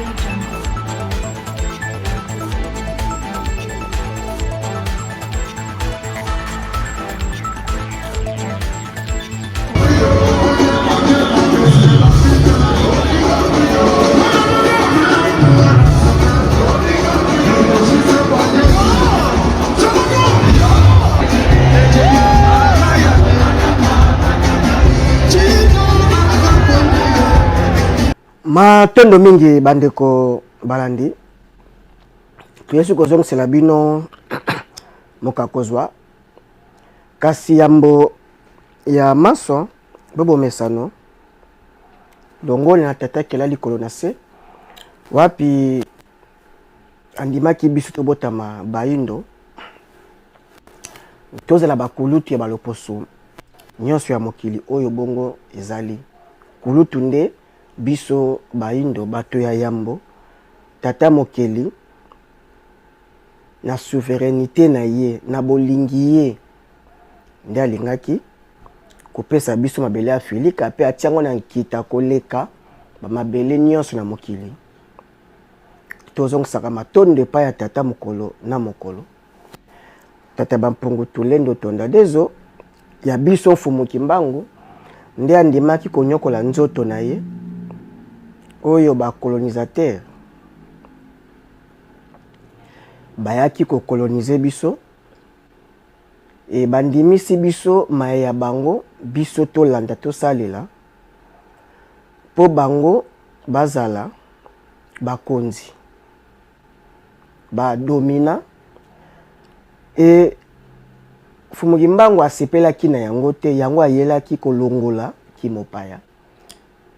Audio Jungle. Matondo mingi bandeko balandi, toyesi kozongisela bino mokakozwa kasi yambo ya manso bobomesano longoli na tata kela likolo na se wapi andimaki biso tobotama baindo tozala bakulutu ya baloposo nyonso ya mokili oyo bongo ezali kulutu nde biso baindo bato ya yambo tata mokeli na souveraineté na ye na bolingi ye nde alingaki kopesa biso mabele ya Afilika mpe atia yango na nkita koleka bamabele nyonso na mokili. Tozongisaka matondo epai ya tata mokolo na mokolo. Tata Bampungu Tulendo Tondadezo ya biso Mfumu Kimbangu nde andimaki konyokola nzoto na ye oyo ba colonisateurs bayaki ko coloniser biso e bandimisi biso maye ya bango biso tolanda tosalela mpo bango bazala bakonzi ba domina e Mfumu Kimbangu asepelaki na yango te, yango ayelaki kolongola kimopaya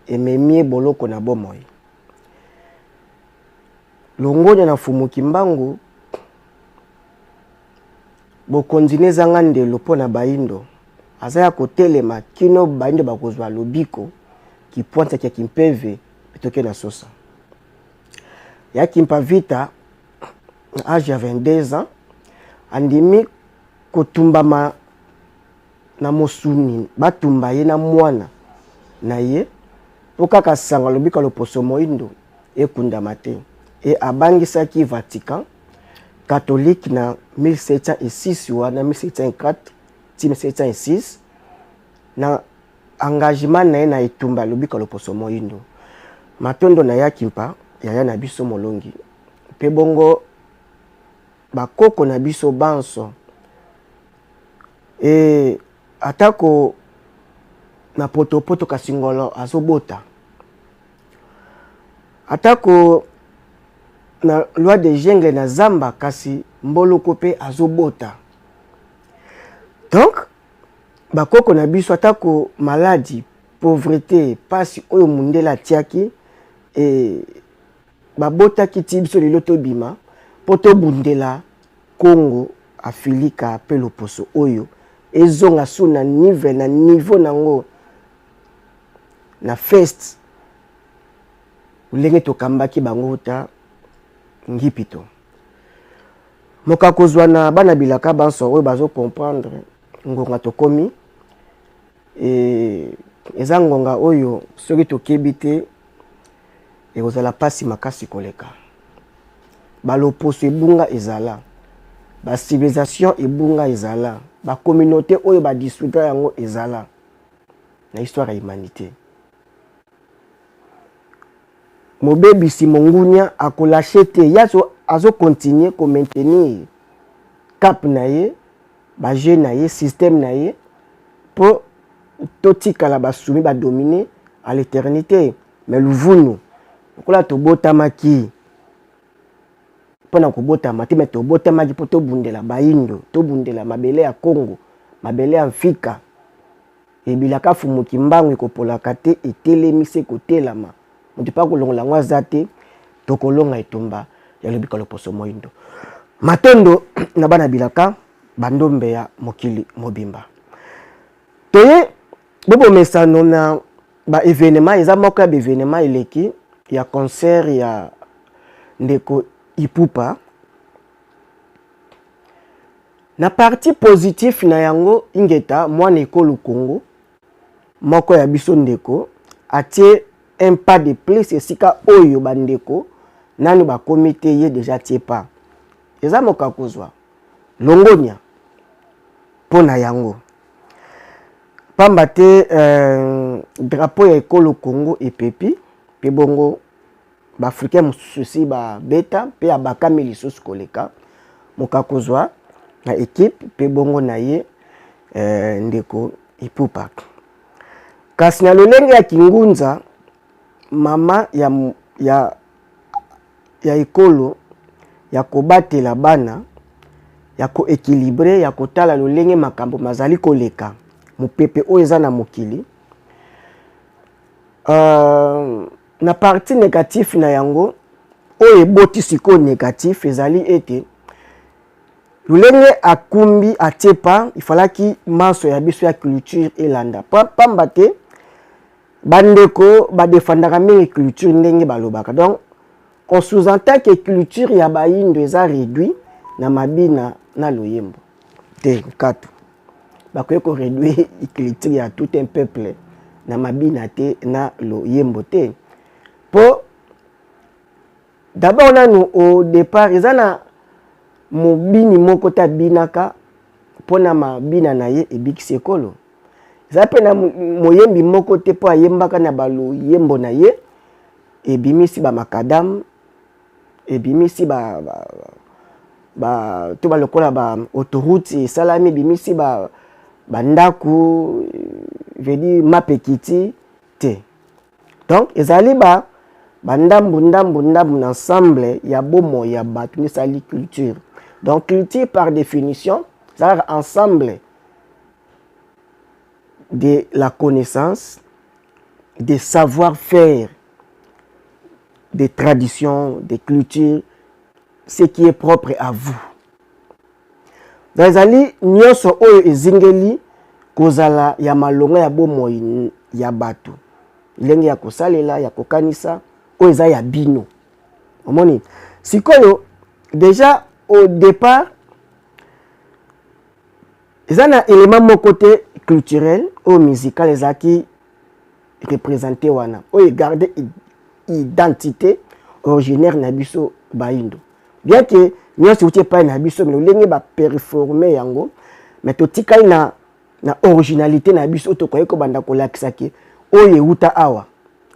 ememi ye boloko na bomoi. Longonya na Mfumu Kimbangu, bokonzi ne ezanga ndelo mpo na baindo. Aza ya kotelema kino baindo bakozwa lobiko, kipwanza kya kimpeve bitoke na sosa. Ya Kimpa Vita na age ya 22 ans andimi kotumbama na mosuni, batumba ye na mwana na ye mpo kaka sango alobika loposo moindo ekundama te e abangisaki Vatican catholique na 1706 wana 1704 ti 1706 na engagement na ye na etumba ya lobiko ya loposo moindo. Matondo na ya Kimpa yaya na biso molongi mpe bongo bakoko na biso banso e atako na potopoto kasi ngolo azobota atako na loi de jungle na zamba kasi mboloko mpe azobota donc bakoko na biso atako maladi pauvrete pasi oyo mundele atiaki e babotaki ti biso lelo tobima mpo tobundela Congo Afilika mpe loposo oyo ezonga su na nive na niveau nango na fest ndenge tokambaki bango uta ngipito mokakozwa na bana bilaka banso oyo bazo comprendre ngonga tokomi e, eza ngonga oyo soki tokebi te ekozala mpasi makasi koleka baloposo ebunga ezala ba civilisation ebunga ezala ba communauté oyo badissoudra yango ezala na histoire ya humanité mobebisi mongunia akolashe te ye azokontinue komaintenir cap na ye bajeu na ye système na ye mpo totikala basumi badomine à l'éternité mais luvunu lokola tobotamaki mpo na kobotama te me tobotamaki mpo tobundela baindo tobundela mabele ya Congo mabele ya mfika ebilaka fumu kimbangu ekopolaka te etelemi se kotelama moto mpe akolongola yango aza te tokolonga etumba ya lobika loposo moindo matondo na bana bilaka bandombe ya mokili mobimba toye bobomesano na ba evenement eza moko ya ba evenement eleki ya concert ya ndeko Ipupa na parti positif na yango ingeta mwana ekolo Congo moko ya biso ndeko atie un pas de plus esika oyo bandeko Nanu bakomi te, ye deja atie pas. Eza moka kozwa longonya mpo na yango. Pamba te drapeau ya ekolo Congo epepi mpe bongo ba africain mosusu esi babeta mpe abakami lisusu koleka moka kozwa na equipe mpe bongo na ye ndeko Ipupa. Kasi na lolenge ya kingunza, mama ya ekolo ya kobatela bana, ya ko equilibrer, ya kotala lolenge makambo mazali koleka, mopepe oyo eza na mokili, na partie négatif na yango oyo eboti sikoyo négatif ezali ete lolenge akumbi atie pa, ifalaki manso ya biso ya culture elanda, pamba te bandeko badefandaka mingi culture ndenge balobaka. Donc on sous-entend que culture ya bayindo eza réduit na mabina na loyembo te. Nkatu bakoki koréduire culture ya tout un peuple na mabina te, na loyembo te, mpo d'abord nanu au départ eza na mobini moko te abinaka mpona mabina na ye ebikisi ekolo. Eza mpe na moyembi moko te mpo ayembaka na baloyembo na ye ebimisi bamakadam, ebimisi ba to balokola ba autoroute esalami, ebimisi bandako, veut dire mapekiti te. Donc ezali ba bandambu ndambu ndambu na ensemble ya bomoi ya bato nde esali culture. Donc culture par définition ezalaka ensemble de la connaissance, des savoir-faire, des traditions, des cultures, ce qui est propre à vous. Donc ezali nyonso oyo ezingeli kozala ya malonga ya bomoi ya bato, ndenge ya kosalela, ya kokanisa oyo eza ya bino. Omoni sikoyo, déjà au départ eza na élément moko te culturel oyo musical ezalaki représenté wana oyo egarde identité originaire na biso bayindo, bien que nyonso euti epai na biso, mais lolenge baperforme yango, mais totikali na originalité na biso oyo tokoki kobanda kolakisa ke oyo euta awa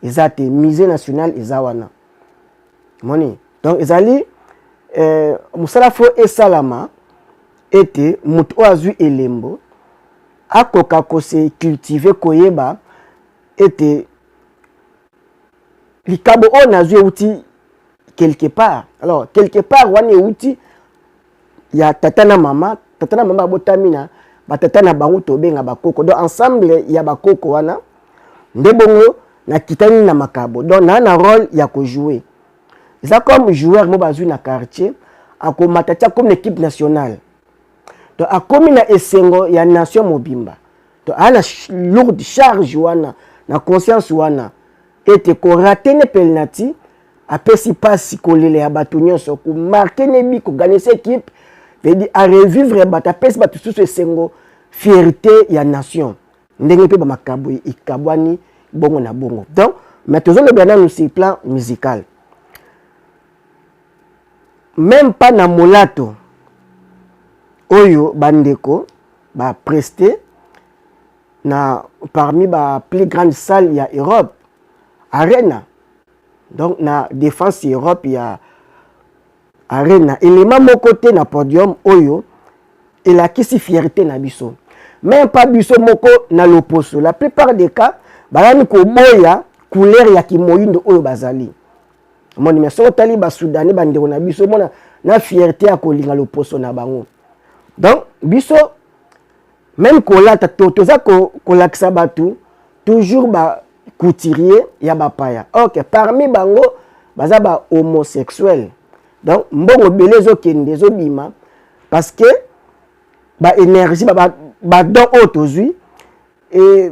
eza te. Musée national eza wana, moni. Donc ezali mosala fo esalama ete moto oyo azwi elembo akoka kose cultiver, koyeba ete likabo oyo nazwi euti quelque part. Alors quelque part wana euti ya tata na mama. Tata na mama babotami na batata na bango, tobenga bakoko. Donc ensemble ya bakoko wana nde bongo nakitani na makabo. Donc na rôle ya kojouer, eza comme joueur mo bazwi na quartier, akomata ti akomi na équipe nationale. Donc akomi na esengo ya nation mobimba. Donc aa na lourde charge wana na conscience wana ete korater ne penalty apesi mpasi kolela ya bato nyonso, komarquer ne but, koganisa équipe, veut arevivre bato, apesi bato susu esengo, fierté ya nation, ndenge mpe bamakambo ekabwani bongo na bongo. Donc mais tozolobela nanu sur plan musical, même pas na molato oyo bandeko bapreste na parmi ba plus grande salle ya Europe, Arena. Donc na Défense Europe ya Arena, élément moko te na podium oyo elakisi fierté na biso, même pas biso moko na loposo. La plupart des cas bayani koboya couleur ya kimoyindo oyo bazali omoni. Mais soki otali basudani, bandeko na biso, omona na fierté ya kolinga loposo na bango. Donc biso même kolata to toza kolakisa bato toujours bacouturier ya bapaya. Ok, parmi bango baza bahomosexuel. Donc mbongo ebele ezokende, ezobima, parce que baénergie, badon oyo tozwi e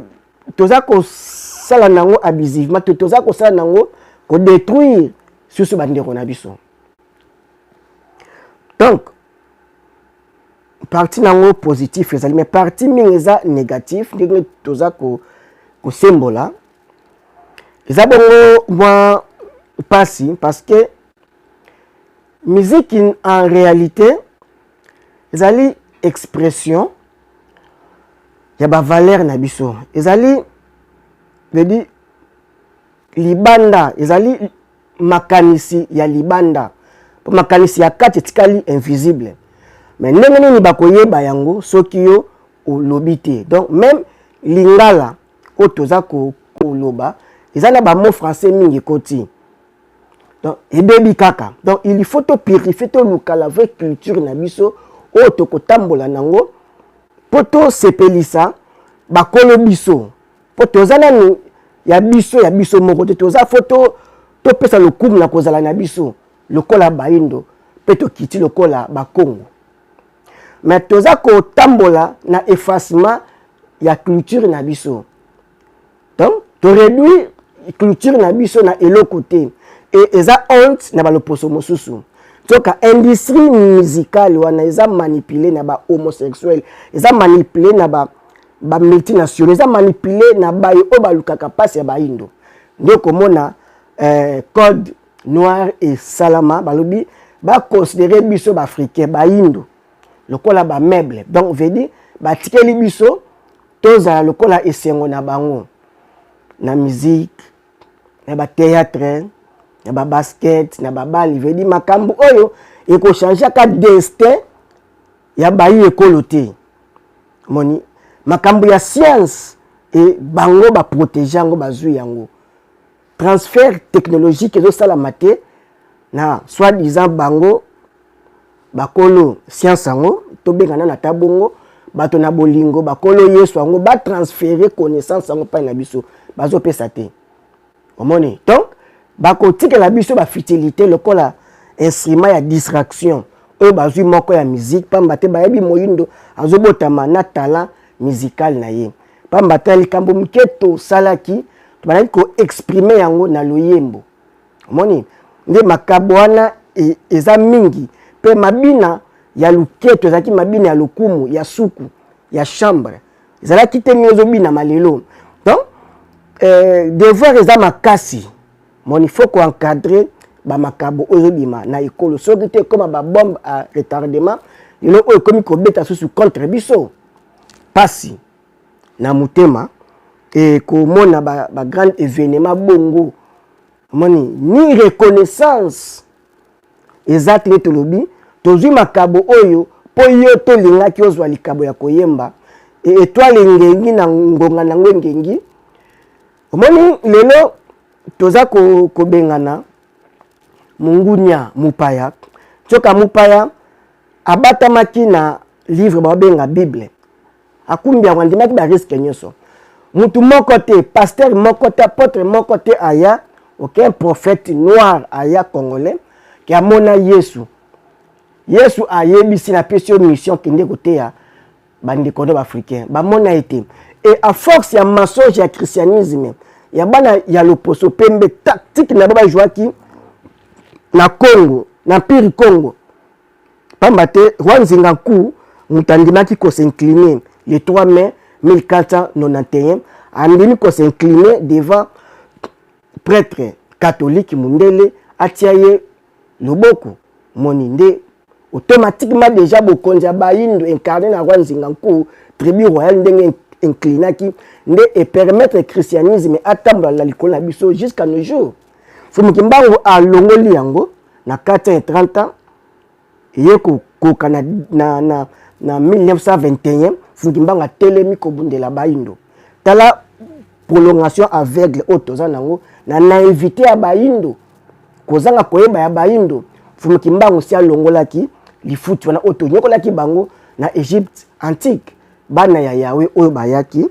toza kosala nango abusivement, toza kosala nango kodétruire susu bandeko na biso. Donc partie nango positif ezali, mais partie mingi eza négatif. Ndenge toza kosembola, eza bongo mwa mpasi, parce que Musique en réalité ezali expression ya ba valeur na biso, ezali veut dire libanda, ezali makanisi ya libanda, mpo makanisi ya kati etikali invisible. Mais ndenge nini bakoyeba yango soki yo olobi te? Donc même lingala oyo toza koloba eza na bamot français mingi ekoti, donc ebebi kaka. Donc il faut topurifie, toluka la vraie culture na biso oyo tokotambola nango mpo tosepelisa bakolo biso, mpo toza nanu ya biso moko te. Toza faut topesa lokumu na kozala na biso lokola Bayindo mpe tokiti lokola Bakongo, mais toza kotambola na effacement ya culture na biso. Donc toréduire culture na biso na eloko te e eza honte na baloposo mosusu. Soka industrie musicale wana eza manipulé na bahomosexuel, eza manipulé na bamultinationaux, eza manipulé na baye oyo balukaka mpasi ya Bayindo. Nde okomona code noir esalama, balobi baconsidere biso baafricain Bayindo lokola bameuble. Donc veut dire batikeli biso tozala lokola esengo na bango na musique, na bathéâtre, na babasket, na babali. Veut dire makambo oyo ekochangeaka destin ya bayi ekolo te. Moni makambo ya science e bango baprotege yango, bazwi yango. Transfert technologique ezosalama te na soi-disant bango bakolo science yango, tobengana na ta bongo bato na bolingo bakolo Yesu yango batransfere connaissance yango mpai na biso, bazopesa te. Omoni, donc bakotikela biso bafutilité lokola instrument ya distraction oyo bazwi moko ya musique, pamba te bayebi moyindo azobotama na talent musical na ye, pamba te likambo moke tosalaki, tobandaki koexprime yango na loyembo. Omoni nde makambo wana eza mingi. Mpe mabina ya luketo ezalaki mabina ya lokumu ya suku ya chambre, ezalaki te mingi ezobinama lelo. Donc devoir eza makasi. Moni faut koencadre bamakambo oyo ezobima na ekolo, soki te ekóma babombe à retardement. Lelo oyo ekomi kobeta susu contre biso, pasi na motema ekomona bagrand ba événement bongo. Omoni ni reconnaissance eza te. Nde tolobi tozwi makabo oyo mpo yo tolingaki ozwa likabo ya koyemba e étoile engengi na ngonga nango engengi. Omoni lelo toza kobengana mungunya mopaya, nzoka mopaya abatamaki na livre baobenga Bible, akumbi yango, andimaki barisque nyonso. Mutu moko te, pasteur moko te, apôtre moko te aya, aucun prophète noir aya congolais ke amona Yesu. Yesu ayebisi: "Napesi yo mission, kende koteya bandeko no baafricain." Bamona ye te. E à force ya mensonge ya christianisme ya bana ya loposo pembe, tactique na bo bazwaki na Congo, na empire Congo, pamba te roi Nzinga Nku moto andimaki kos'incliner le 3 mai 1491, andimi kos'incliner devant prêtre catholique mundele, atia ye loboko. Moni nde automatiquement déjà bokonzi ya Bayindo incarné na roi Nzinga Nku, tribu royale, ndenge inclinaki nde epermettre christianisme atambola na likolo na biso jusqu'à nos jours. Fumu Kimbangu alongoli yango na 430 ans, eye kokoka na 1921. Fumu Kimbangu atelemi kobundela Bayindo. Tala prolongation aveugle oyo toza nango na naïveté ya Bayindo, kozanga koyeba ya Bayindo. Fumu Kimbangu si alongolaki lifuti wana oyo tonyokolaki bango na Égypte antique, bana ya Yawe oyo bayaki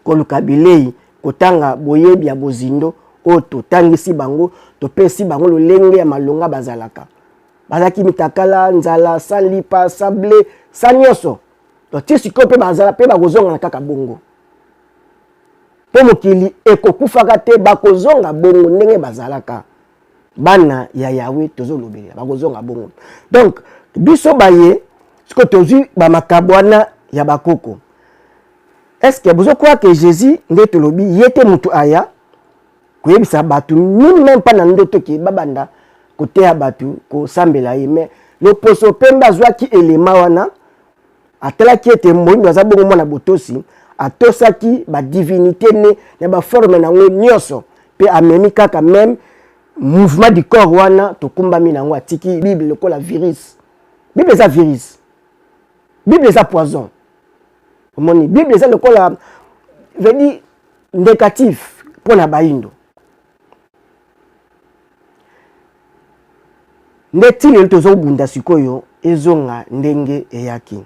koluka bilei, kotanga boyebi ya bozindo oyo totangisi bango, topesi bango lolenge ya malonga. Bazalaka, bazalaki mitakala, nzala, sans lipa, sans blé, sans nyonso. Donc ti sikoyo mpe bazala mpe bakozonga na kaka bongo, mpo mokili ekokufaka te. Bakozonga bongo ndenge bazalaka. Bana ya Yawe tozolobelela bakozonga bongo. Donc biso baye sikoyo tozwi bamakabo wana ya bakoko, est ce que bozokoka ke Jésus nde tolobi ye te moto aya koyebisa bato nini? Même mpa na ndoto ke babanda. Koteya bato kosambela ye, mais loposo pembe azwaki elema wana, atalaki ete moyindo aza bongo mwana botosi, atosaki badivinité ne na baforme na yango nyonso, mpe amemi kaka même mouvement du corps wana tokumbami na yango. Atiki Bible lokola virus. Bible eza virus, Bible eza poison. Omoni, Bible eza lokola veut dire négatif mpo na bayindo. Nde ti lelo tozobunda sikoyo ezonga ndenge eyaki.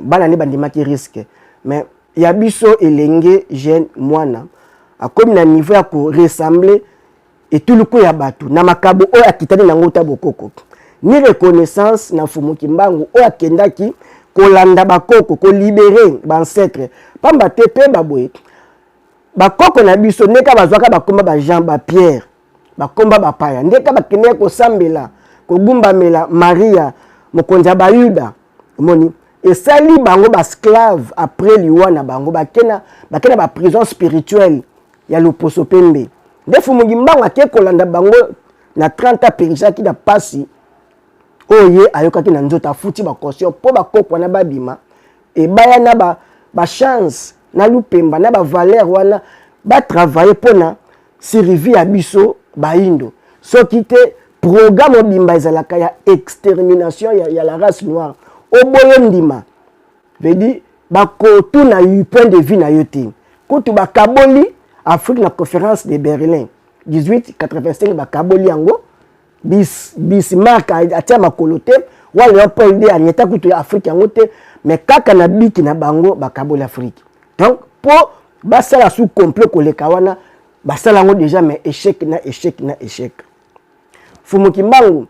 Bana nde bandimaki risque, mais ya biso elenge jeune mwana akomi na niveau ya koressembler etuluku ya bato na makabo oyo akitani nango ta bokoko, ni reconnaissance na Mfumu Kimbangu oyo akendaki kolanda bakoko, kolibérer baancêtre. Pamba te toyeba boye, bakoko na biso ndeka bazwaka bakomba ba Jean, ba Pierre, bakomba bapaya, ndeka bakendaki kosambela, kogumbamela Maria mokonzi ya Bayuda. Omoni, esali bango baesclave. Après liwa na bango, bakena baprison spirituelle ya loposo pembe. Nde Fumu Kimbangu ake kolanda bango na 30 aperisaki na pasi oyo ye ayokaki na nzoto, afuti bacaution mpo bakoko wana babima ebaya na bachance na lupemba na bavaleur wana, batravaille mpona survie ya biso bayindo. Soki te, programme obimba ezalaka ya extermination ya la race noire. Oboyo ndima, veut dire bakotuna point de vue na yo te. Kutu bakaboli Afrique na Conférence de Berlin 1885, bakaboli yango. Bismarck atia makolo te, wa Léopold II anyeta kutu ya Afrique yango te, mais kaka na biki na bango bakaboli Afrique. Donc mpo basala sous complot koleka wana, basala yango déjà, mais échec na échec na échec. Fumu Kimbangu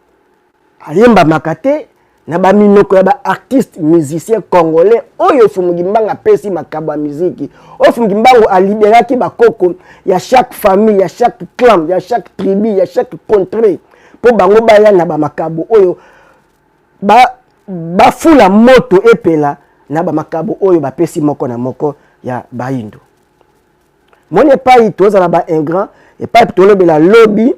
ayembamaka te na baminoko ya baartiste musicien congolais oyo Fumu Kimbangu apesi makambo ya miziki, oyo Fumu Kimbangu aliberaki bakoko ya chaque famille, ya chaque clan, ya chaque tribu, ya chaque contrée, mpo bango baya na bamakabo oyo bafula moto epela na bamakabo oyo bapesi moko na moko ya bayindo. Moni epai tozala baingrand, epai tolobela lobi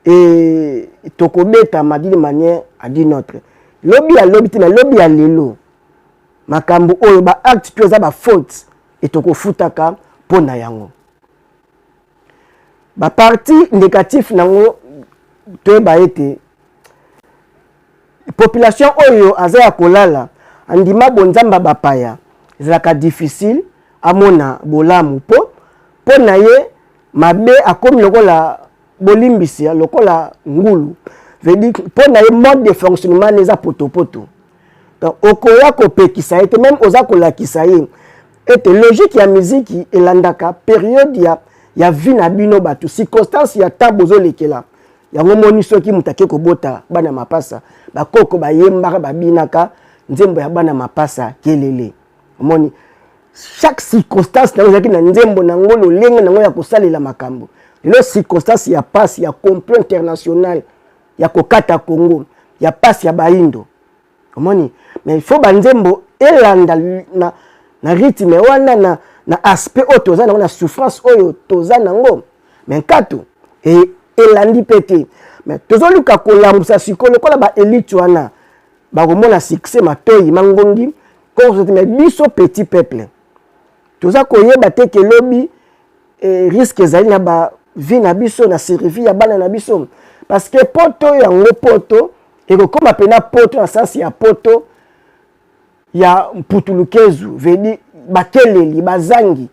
e tokobetama d'une manière à d'une autre. Lobi ya lobi te, na lobi ya lelo, makambo oyo baacte to eza bafaute e tokofutaka mpo na yango. Baparti négatif nango, toyeba ete population oyo aza ya kolala, andima bonzamba bapaya, ezalaka difficile amona bolamu, mpo na ye mabe akomi lokola bolimbisi, lokola ngulu. Veut dire mpo na ye mode de fonctionnement eza potopoto. Donc okoya kopekisa ye te, même oza kolakisa ye ete logique ya miziki elandaka période ya vie na bino bato, circonstance ya temps bozolekela yango. Moni, soki moto ake kobota bana mapasa, bakoko bayembaka, babinaka nzembo ya bana mapasa kelele. Omoni, chaque circonstance nango ezalaki na nzembo nango, lolenge nango ya kosalela makambo. Lelo circonstance ya pasi ya complot international ya kokata Congo, ya pasi ya bayindo, omoni, mais il faut banzembo elanda na rythme wana, na aspect oyo toza nango, na souffrance oyo toza nango. Mais nkato elandi mpe te. Mais tozoluka kolamusa sikoyo lokola baélite wana bakomona succès, matoi mangongi. Mais biso petit peuple toza koyeba te ke lobi risque ezali na bavie na biso, na survie ya bana na biso, parce que poto yango, poto ekokóma mpena poto na sens ya poto ya mputulukezu, veut dire bakeleli bazangi,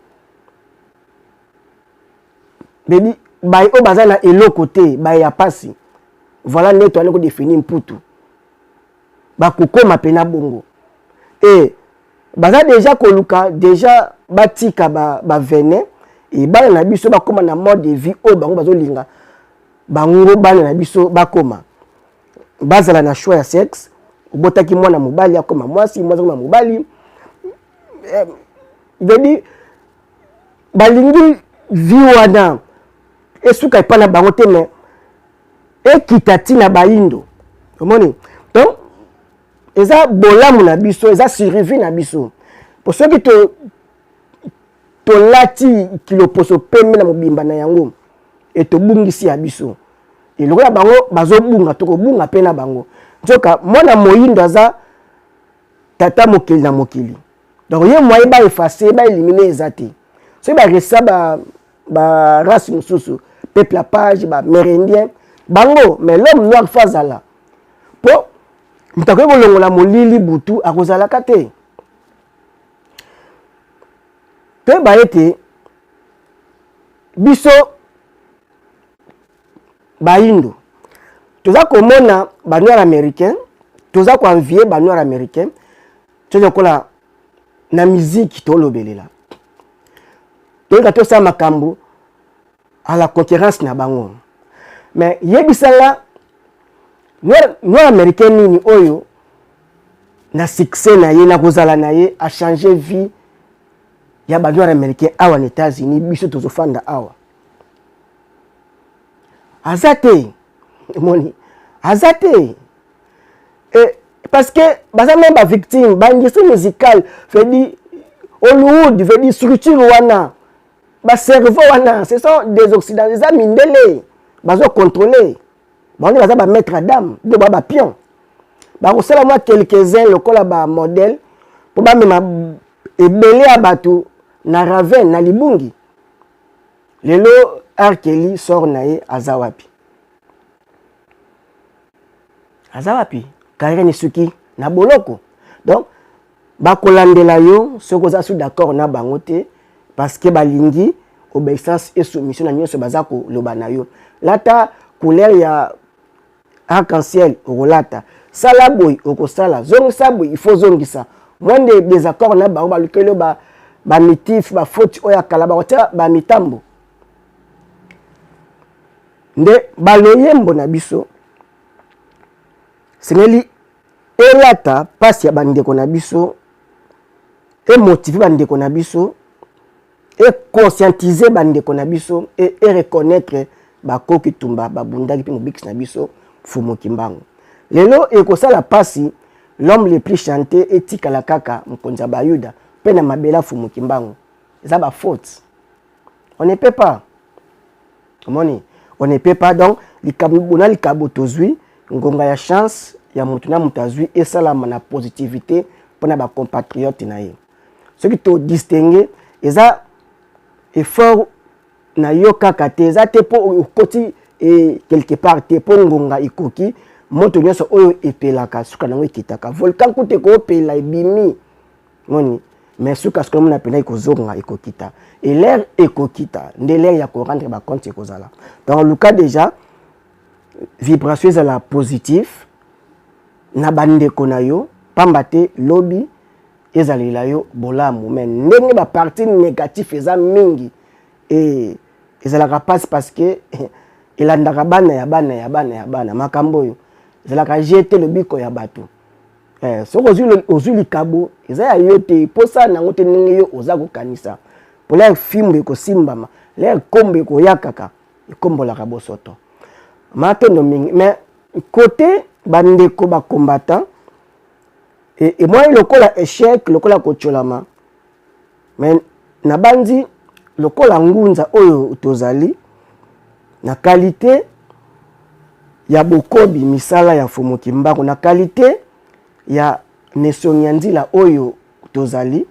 veut dire baye oyo baza na eloko te, baye ya pasi. Voilà nde toali kodéfinir mputu, bakokóma mpena bongo. E baza déjà koluka déjà batika bavenin e bana na biso bakóma na mode de vie oyo bango bazolinga. Bango bana na biso bakóma bazala na choix ya sexe. Obotaki mwana mobali, akóma mwasi, mwasi akóma mobali. Veut dire balingi vie wana esuka epai na bango te, mais ekita ntina bayindo. Omoni, donc eza bolamu na biso, eza survie na biso, po soki tolati kiloposo pembe na mobimba na yango e tobungisi ya biso. E lokola bango bazobunga, tokobunga mpe na bango. Nzoka mwana moyindo aza tata mokeli na mokili, donc ye moyen baeffacer, baéliminer eza te. Soki baresa ba race mosusu, peuple apache, baamérindien bango, mais l'homme noir faut azala, mpo moto akoki kolongola molili butu akozalaka te. Toyeba ete biso bayindo toza komona banoir américain, toza koenvier banoir américain. Toza lokola na miziki, tolobelela, toyeka, tosala makambo à la concurrence na bango. Mais yebisanga, noir américain nini oyo na succès na ye, na kozala na ye, achanger vie ya banoir américain awa na États-Unis, biso tozofanda awa? Aza te. Omoni, aza te. E parce que baza même bavictime, baindustrie musicale, veut dire Hollywood, veut dire structure wana, bacerveau wana, ce sont des occidentaux, eza mindele bazocontrôler bango nde baza bamaître d'âme, nde baa bapion. Bakosala mwa quelques-uns lokola bamodèle mpo bamema ebele ya bato na ravin, na libungi. Lelo R. Kelly sort na ye, aza wapi? Aza wapi? Carrière esuki na boloko. Donc bakolandela yo soki oza su d'accord na bango te, parce que balingi obéissance et soumission na nyonso baza koloba na yo. Lata couleur ya arc-en-ciel, okolata. Sala boye, okosala. Zongisa boye, il faut zongisa. Moins de désaccord na bango, balukeli yo bamitif, bafoti oyo ya kala, bakotia bamitambo. Nde baloyembo na biso sengeli elata mpasi ya bandeko na biso, emotiver bandeko na biso, econscientiser bandeko na biso e ereconnaître bakoki tumba babundaki mpe mobikisi na biso Fumu Kimbangu. Lelo ekosala mpasi l'homme le plus chanté etikala kaka mokonzi ya bayuda mpe na mabele ya Fumu Kimbangu. Eza bafaute, on ne peut pas. Omoni, on ne peut pas. Donc likambo bona likabo tozwi ngonga ya chance ya moto na moto azwi, esalama na positivité mpona bacompatriote na ye. Soki todistinguer, eza effort na yo kaka te, eza te mpo okoti e quelque part te, mpo ngonga ekoki. Moto nyonso oyo epelaka, suka nango ekitaka. Volcan kuta ekoopela, ebimi moni, mais suka suka mona mpena ekozonga, ekokita. E l'heure ekokita nde l'heure ya korendre bacompte ekozala. Donc luka déjà vibration ezala positif na bandeko na yo, pamba te lobi ezalela yo bolamu. Mais ndenge baparti négatif eza mingi, e ezalaka mpasi, parce que elandaka bana ya bana ya bana ya bana. Makambo oyo ezalaka jete lobiko ya bato. Soki ozwi likabo, eza ya yo te, mposa nango te ndenge yo oza kokanisa. Po l'heure fimbo ekosimbama, l'heure kombo ekoya kaka, ekombolaka bosoto. Matondo mingi. Mais côté bandeko bacombattant, emwani lokola échec, lokola kotyolama, mais nabandi lokola ngunza oyo tozali na qualité ya bokobi misala ya Mfumu Kimbangu, na qualité ya nesongi ya nzila oyo tozali,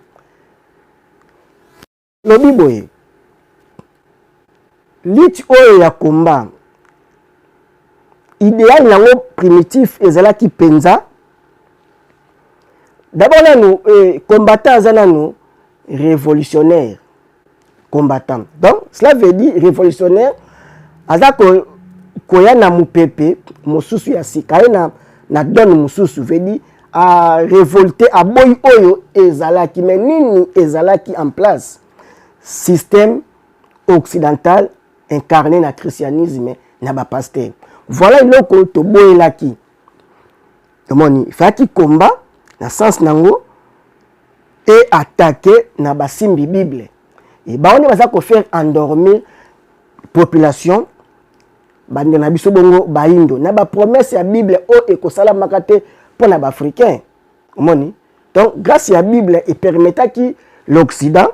lobi boye: lutte oyo ya combat, idéal nango primitif ezalaki mpenza d'abord nanu combattant aza nanu révolutionnaire combattant. Donc cela veut dire révolutionnaire aza koya na mopepe mosusu ya sika, ye na donne mosusu, veut dire arévolter, aboyi oyo ezalaki. Mais nini ezalaki en place? Système occidental incarné na christianisme, na bapasteur. Voilà eloko toboyelaki. Omoni, efalaki combat na sens nango e attaquer na basimbi Bible. E bango nde baza kofaire endormir population, bandeko na biso bongo bayindo, na bapromesse ya Bible oyo ekosalamaka te mpo na baafricain. Omoni, donc grâce ya Bible epermettaki l'Occident,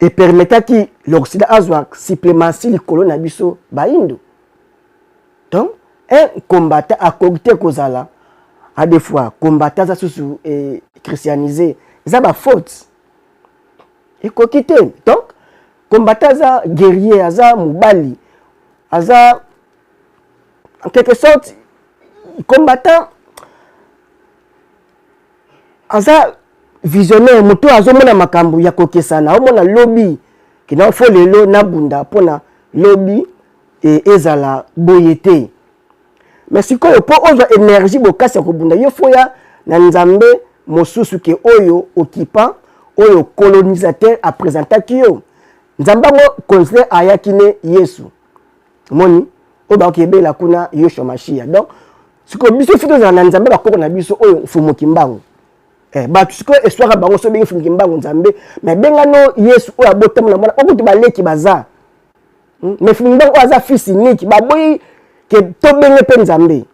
epermettaki l'Occident azwa suprématie likolo na biso bayindo. Donc un combattant akoki te kozala a des fois combattant aza susu eh, christianisé, eza ba faute, ekoki te. Donc combattant aza guerrier, aza mobali, aza en quelque sorte combattant, aza visionnaire, moto azomona makambo ya kokesana, aomona lobi kina fo lelo nabunda mpona lobi e, ezala boye te. Mais sikoyo mpo ozwa énergie, bokasi ya kobunda, yo foya na Nzambe mosusu ke oyo occupant, oyo colonisateur apresentaki yo. Nzambe yango considère ayaki ne Yesu, omoni oyo bakoki ebela kuna Yoshua Mashia. Donc sikoyo biso fi tozala na Nzambe bakoko na biso oyo Mfumu Kimbangu. Eh, bato sikoyo eswaka bango so obengi Mfumu Kimbangu Nzambe, mais bengano Yesu oyo abotama na mwana okuti baleki baza. Mais Mfumu Kimbangu oyo aza fils unique, baboyi ke tobenge mpe Nzambe,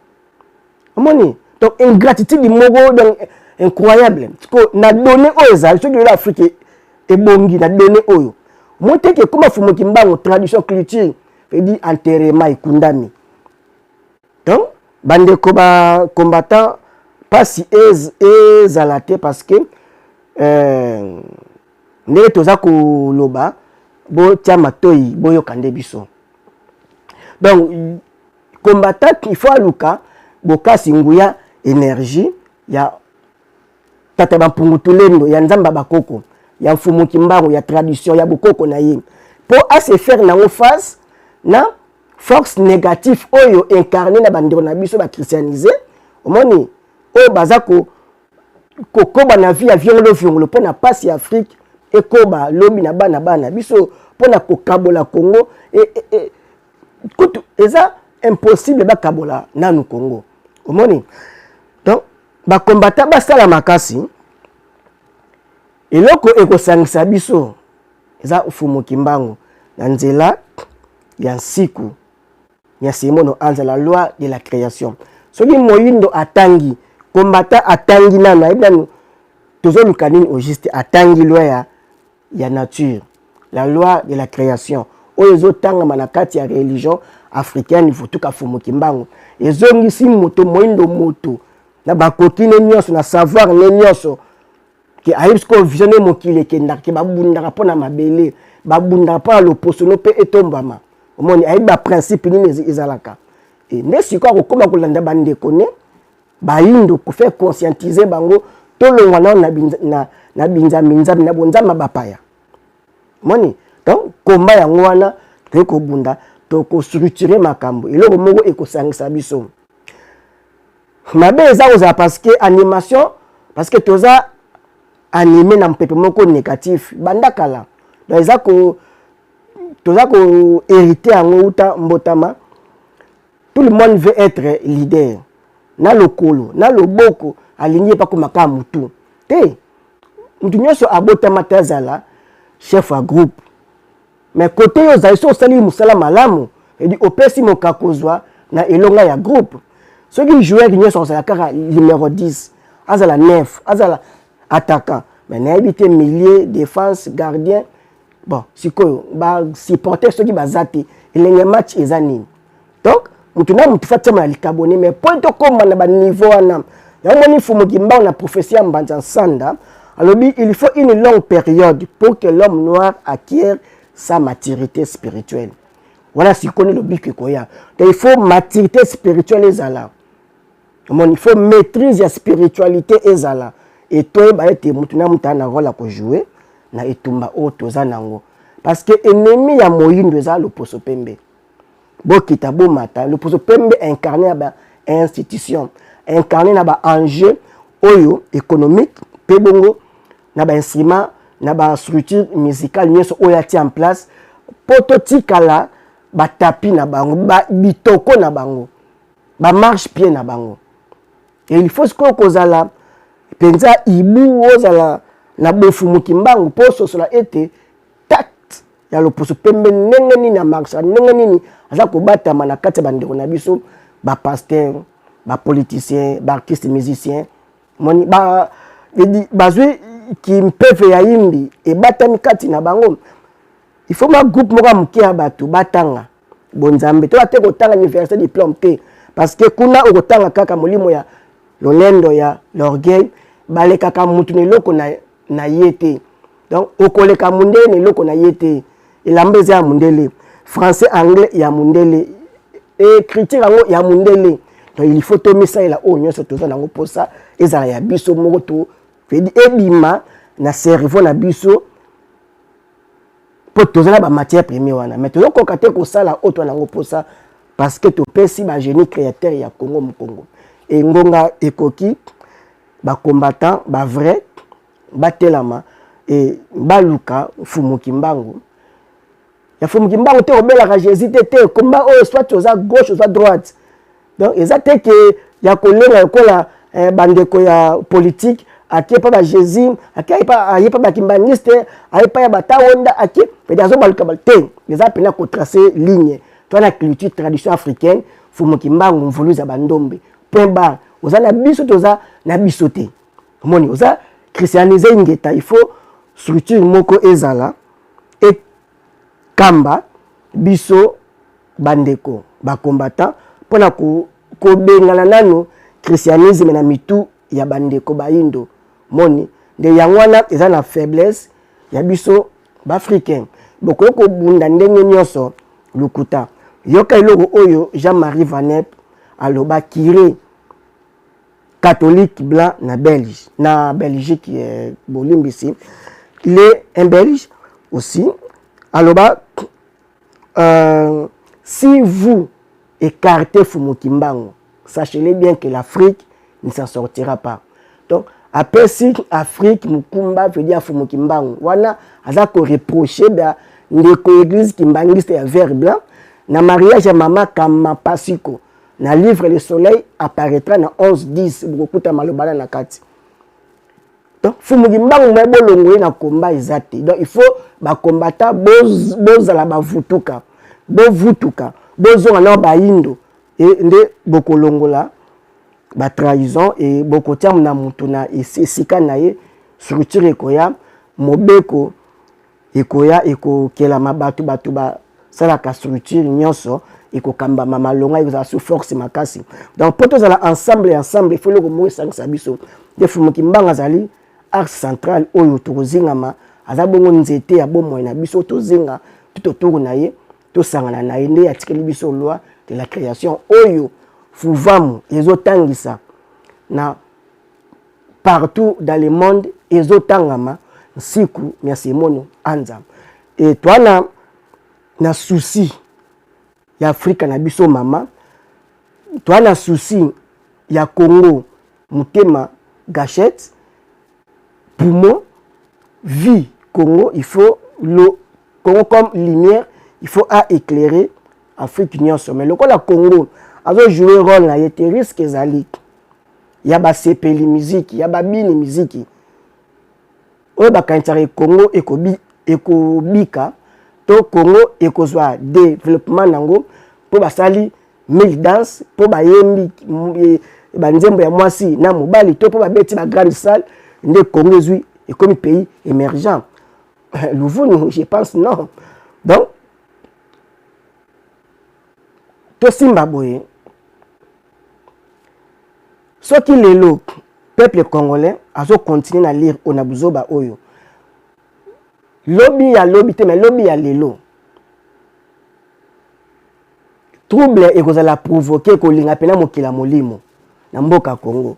omoni. Donc ingratitude moko donc incroyable. Sikoyo na donné oyo ezali, soki lelo Afrique ebongi na donné oyo, omoni teke ekóma Mfumu Kimbangu tradition, culture edi enterrement ekundami. Donc bandeko bacombattant, mpasi ezala te, parce que ndenge toza koloba, botia matoi, boyoka nde biso. Donc combattant, il faut aluka bokasi, nguya, énergie ya tata bampungu tulendo, ya Nzambe ya bakoko, ya Mfumu Kimbangu, ya tradition ya bokoko na ye, mpo ase faire nango face na force négative oyo incarné na bandeko na biso bachristianisé, omoni, oyo baza kokoba na vie ya viongolo viongolo mpo na mpasi ya Afrique ekoba lobi na bana bana biso, mpo na kokabola Congo. Kutu eza impossible bakabola nanu Congo, omoni. Donc bacombattant basala makasi, eloko ekosangisa biso eza Mfumu Kimbangu na nzela ya nsiku ya Simono Anza, la loi de la création. Soki moyindo atangi, combattant atangi nanu, ayebi nanu tozoluka nini au juste, atangi loi ya nature, la loi de la création oyo ezotangama na kati ya religion africaine vutuka Fumu Kimbangu, ezongisi moto moyindo, moto na bakoki ne nyonso, na savoir ne nyonso, ke ayebi sikoyo vision ne mokili ekendaka, ke babundaka mpo na mabele, babundaka mpo na loposo no mpe etombama, omoni, ayebi baprincipe nini ezalaka. E nde sikoyo akokóma kolanda bandeko ne bayindo, kofaire conscientiser bango, tolongwa nano na binzambi-nzambi, na bonzambe ya bapaya, moni. Donc komba yango wana toyei kobunda, tokostructure makambo, eloko moko ekosangisa biso. Mabe eza kozala parce que animation, parce que toza animé na mpepe moko négatif banda kala. Donc eza ko toza kohériter yango uta mbotama. Tout le monde veut être leader, na lokolo na loboko alingi ye pakoma kaka mutu te. Mutu nyonso abotama te azala chef ya groupe, mais kote oyo ozali, so osali mosala malamu, edi opesi moka kozwa na elonga ya groupe. Soki joueur nyonso akozala kaka numéro 10, azala 9, azala attaquant, mais nayebi te milieu, défense, gardien. Bon, sikoyo basupporter soki baza te, elenge match eza nini? Donc mutu na mutu fa tiama na likabone. Mais po tokóma na baniveau wana, yango moni Mfumu Kimbangu na prophétie ya Mbanza Nsanda alobi: il faut une longue période pour que l'homme noir acquiert sa maturité spirituelle. Wana sikoyo nde lobiko ekoya. Donc il faut maturité spirituelle ezala, omoni, il faut maîtrise ya spiritualité ezala, e toyeba ete mutu na mutu aza na rôle ya kojouer na etumba oyo toza nango, parce que ennemi ya moyindo eza loposo pembe. Bokita bomata, loposo pembe incarné na bainstitution, incarné na baenjeu oyo économique, mpe bongo na bainstrument, na bastructure musicale nyonso oyo atia en place mpo totikala batapi na bango, bitoko na bango, bamarche-pied na bango. Et il faut sikoyo kozala mpenza ibu, ozala na bofumuki mbangu mpo ososola ete tact ya loposo pembe ndenge nini amarchaka, ndenge nini aza kobatama na kati ya bandeko na biso, bapasteur, bapoliticien, baartiste musicien. Moni bazwi kimpeve ya yimbi ebatami kati na bango. Il faut ma groupe moko ya moke ya bato batanga. Bonzambe toya te kotanga université diplôme te, parce que kuna okotanga kaka molimo ya lolendo ya l'orgueil, balekaka mutu na eloko na ye te. Donc okoleka mundele na eloko na ye te. Elamba eza ya mundele, français, anglais ya mundele, écriture yango ya mundele. Donc il faut tomisalela oyo nyonso toza nango mposa ezala ya biso moko, to ebima na cerveau na biso, mpo toza na bamatière première wana, mais tozokoka te kosala oyo toza nango mposa, parce que topesi bagénie créateur ya Congo mokongo. Engonga ekoki, bacombattant bavrai batelama e baluka Mfumu Kimbangu ya Mfumu Kimbangu te. Obelaka Jésus te te. Komba oyo, soit oza gauche, oza droite, donc eza te ke ya kolenga lokola bandeko ya politique ake mpa baJésus, ake aye mpa bakimbangiste, aye mpa ya batawonda, ake pede azobaluka te. Eza mpena kotracer ligne to na culture, tradition africaine. Mfumu Kimbangu, mvuluzi ya bandombe, point barre. Oza na biso, toza na biso te. Omoni, oza christianisé, ingeta. Il faut structure moko ezala ekamba biso bandeko bacombattant mpona kobengana nanu christianisme na mitu ya bandeko bayindo. Moni nde yango wana eza na faiblesse ya biso baafricain. Bokoki kobunda ndenge nyonso, lukuta. Yoka eloko oyo Jean-Marie Vanep aloba, curé catholique blanc na Belge, na Belgique, bolimbisi, il est un Belge aussi. Aloba si vous écartez Fumu Kimbangu, sachez-le bien que l'Afrique ne s'en sortira pas. Donc apesi Afrique mokumba, veut dire Fumu Kimbangu wana aza koreprocher ba ndeko église kimbangiste ya vert blanc na mariage ya mama Kama Pasiko. Na livre Le Soleil apparaîtra na 11 10, bokokuta maloba na kati. Donc Fumu Kimbangu moye bolongo ye na komba eza te. Donc il faut bacombattants bozala bavutuka, bovutuka, bozonga na bayindo e nde bokolongola batrahison e bokotia na motu na esika na ye. Structure ekoya, mobeko ekoya, ekokelama, bato basalaka structure nyonso ekokambama malonga, ekozala sous force makasi. Donc mpo tozala ensemble, ensemble, il faut eloko moko esangisa biso. Nde Fumu Kimbangu azali axe central oyo tokozingama, aza bongo nzete ya bomoi na biso. Tozinga tout autour na ye, tosangana na ye. Nde atikeli biso loi de la création oyo fuvamu ezotangisa na partout dans le monde, ezotangama nsiku miasemono anza. E toana na souci ya Afrika na biso mama, toa na souci ya Congo, motema, gâchette, poumon, vie Congo. Il faut le Congo comme lumière, il faut à éclairer Afrique nyonso. Mais lokola Congo azojouer rôle na ye te, risque ezali ya basepeli miziki, ya babini miziki oyo bakanisaka Congo ekobika to Congo ekozwa développement nango mpo basali mille danse, mpo bayembi banzembo ya mwasi na mobali, to mpo babeti bagrande salle nde Congo ezwi, ekomi pays émergent. Luvunu, je pense non. Donc tosimba boye: soki lelo peuple congolais azocontinuer na lire oyo na buzoba oyo, lobi ya lobi te, mais lobi ya lelo, trouble ekozala provoqué, kolinga mpena mokili ya molimo na mboka Congo.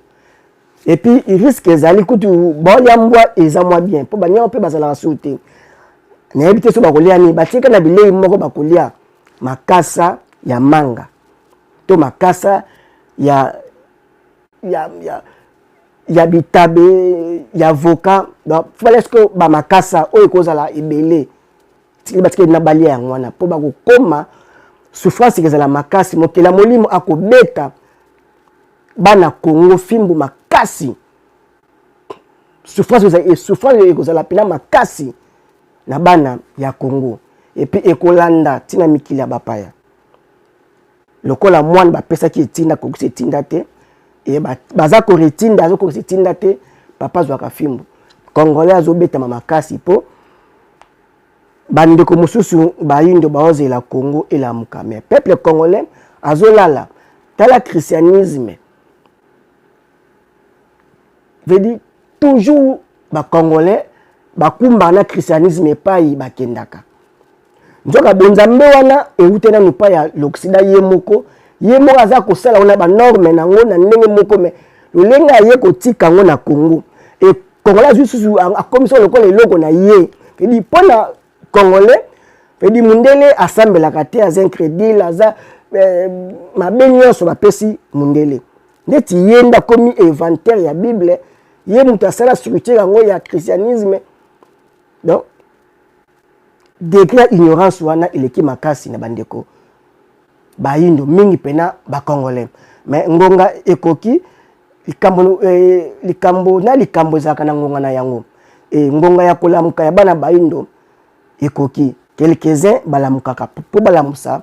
Et puis risque ezali kutu baolia mbwa eza mwa bien, mpo banyama mpe bazalaka su te. Nayebi te so bakolia nini. Batika na bilei moko, bakolia makasa ya manga to makasa ya bitabe ya avocat. Donc fallait ce que bamakasa oyo ekozala ebele, tikili batikeli na balia yango wana, mpo bakokóma souffrance ekozala makasi. Mokili ya molimo akobeta bana Congo fimbu makasi, souffrance ekozala mpena makasi na bana ya Congo. Et puis ekolanda ntina mikili ya bapaya. Lokola mwana bapesaki etinda, kokisa etinda te, e baza koretinda, azokokisa etinda te, papa azwaka fimbu. Congolais azobetama makasi mpo Bandeko mosusu bayindo baozela Congo elamuka, mais peuple congolais azolala. Tala christianisme, veut dire toujours bacongolais bakumbaka na christianisme epai bakendaka. Nzoka bonzambe wana euti nanu epai ya l'Occident. Ye moko aza kosala ngo na banorme nango na ndenge moko, mais lolenge aye kotika yango na Congo e, Congolais azwi susu, akomisi lokola eloko na ye. Edi mpo na Congolais edi mundele asambelaka te, aza incrédule, aza mabe nyonso bapesi mundele. Ndeti ye nde akomi inventaire ya Bible, ye moto asala structure yango ya christianisme. Donc degré ya ignorance wana eleki makasi na bandeko bayindo, mingi mpena bacongolais. Mais ngonga ekoki. Likambo na likambo ezalaka na ngonga na yango. Ngonga ya kolamuka ya bana bayindo ekoki. Quelques-uns balamukaka mpo balamusa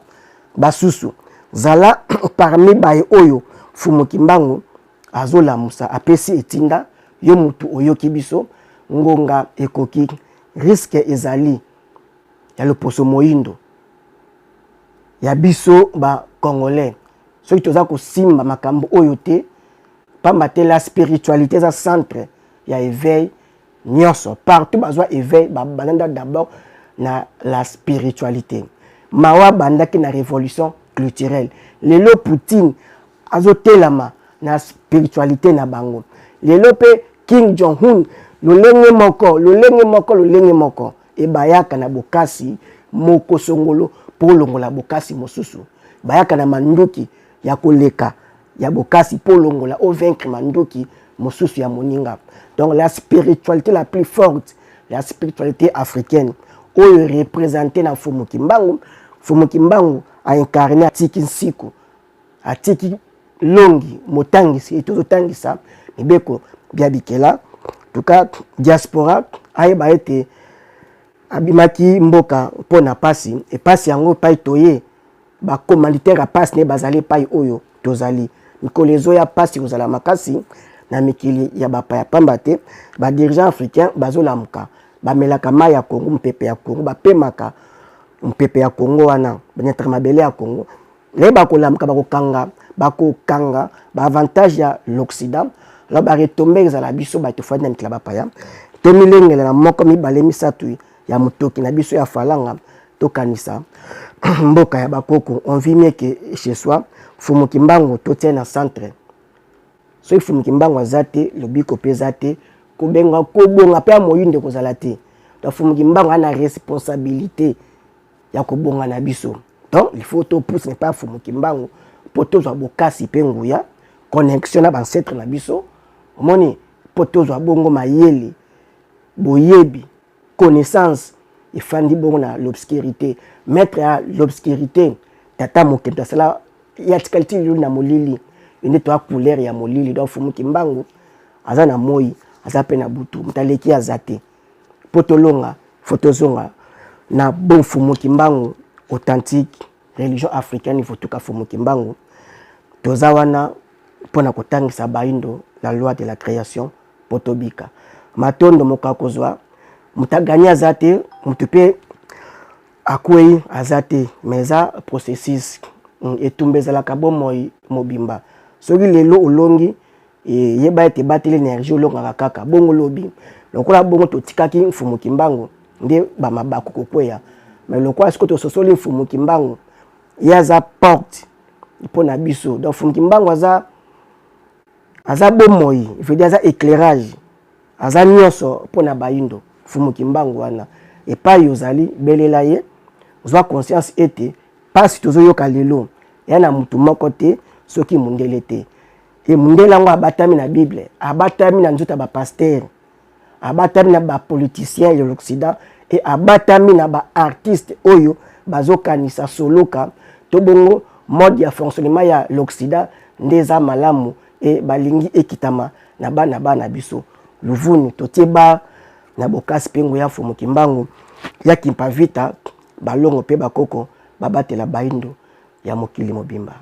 basusu. Zala parmi baye oyo Fumu Kimbangu azolamusa, apesi etinda. Yo mutu oyoki biso, ngonga ekoki. Risque ezali ya loposo moyindo ya biso bacongolais soki toza kosimba makambo oyo te, pamba te la spiritualité eza centre ya éveil nyonso. Partout bazwa éveil, babanda d'abord na la spiritualité. Mawa bandaki na révolution culturelle. Lelo Poutine azotelama na spiritualité na bango. Lelo mpe Kim Jong Un, lolenge moko, lolenge moko, lolenge moko. Ebayaka na bokasi moko songolo mpo olongola bokasi mosusu. Bayaka na manduki ya koleka ya bokasi mpo olongola, ovaincre manduki mosusu ya moninga. Donc la spiritualité la plus forte, la spiritualité africaine oyo représente na Mfumu Kimbangu. Mfumu Kimbangu aincarné, atiki nsiku, atiki longi motangisi e tozotangisa mibeko bya bikela. Tuka diaspora ayeba ete abimaki mboka mpo na pasi. Epasi yango epai toye, bacommanditaire ya pasi nde bazali epai oyo tozali. Mikolo ezoya, pasi kozala makasi na mikili ya bapaya, pamba te badirigeant africain bazolamuka. Bamelaka mai ya Kongo, mopepe ya Kongo, bapemaka mopepe ya Kongo wana, banyataka mabele ya Kongo. Naye bakolamuka, bakokanga baavantage ya l'Occident. Alors baretombées ezala biso bato fandi na mikili ya bapaya. Tomilengela na moko, mibale, misato ya motoki na biso ya falanga. Tokanisa mboka ya bakoko, on vit mieux que chez soi. Fumu Kimbangu totia na centre. Soki Fumu Kimbangu aza te, lobiko mpe eza te, kobenga kobonga mpe ya moyindo kozala te. Donc Fumu Kimbangu aza na responsabilité ya kobonga na biso. Donc il faut topousse epai Fumu Kimbangu mpo tozwa bokasi mpe nguya, connexion na bancêtre na biso. Omoni, mpo tozwa bongo mayele, boyebi, connaissance efandi bongo na l'obscurité. Maître ya l'obscurité, tata mokento asala ye, atikali ti lelo na molili nde toya couleur ya molili. Donc Fumu Kimbangu aza na moi, aza mpe na butu. Moto aleki aza te. Mpo tolonga, fo tozonga na bon Fumu Kimbangu authentique, religion africaine votuka Fumu Kimbangu. Toza wana mpona kotangisa baindo la loi de la création mpo tobika. Matondo. Moko akozwa moto agagner aza te, moto mpe akwei aza te, mais eza processus. Etumba ezalaka bomoi mobimba. Soki lelo olongi, yeba ete ebateli énergie, olongaka kaka bongo lobi. Lokola bongo totikaki Mfumu Kimbangu nde bamabaku kokweya, mais lokola sikoyo tososoli Mfumu Kimbangu, ye aza porte mpo na biso. Donc Mfumu Kimbangu aza bomoi, veut dire aza éclairage, aza nyonso mpo na bayindo. Mfumu Kimbangu wana, epai ozali, belela ye. Zwa conscience ete mpasi tozoyoka lelo eya na mutu moko te soki mundele te. E mundele yango abatami na Bible, abatami na nzoto ya bapasteur, abatami na bapoliticien ya l'Occident e abatami na baartiste oyo bazokanisa soloka to bongo mode ya fonctionnement ya l'Occident nde eza malamu e balingi ekitama na bana bana biso. Luvunu, totie bar na bokasi mpe nguya Mfumu Kimbangu ya Kimpa Vita. Balongo mpe bakoko babatela baindo ya mokili mobimba.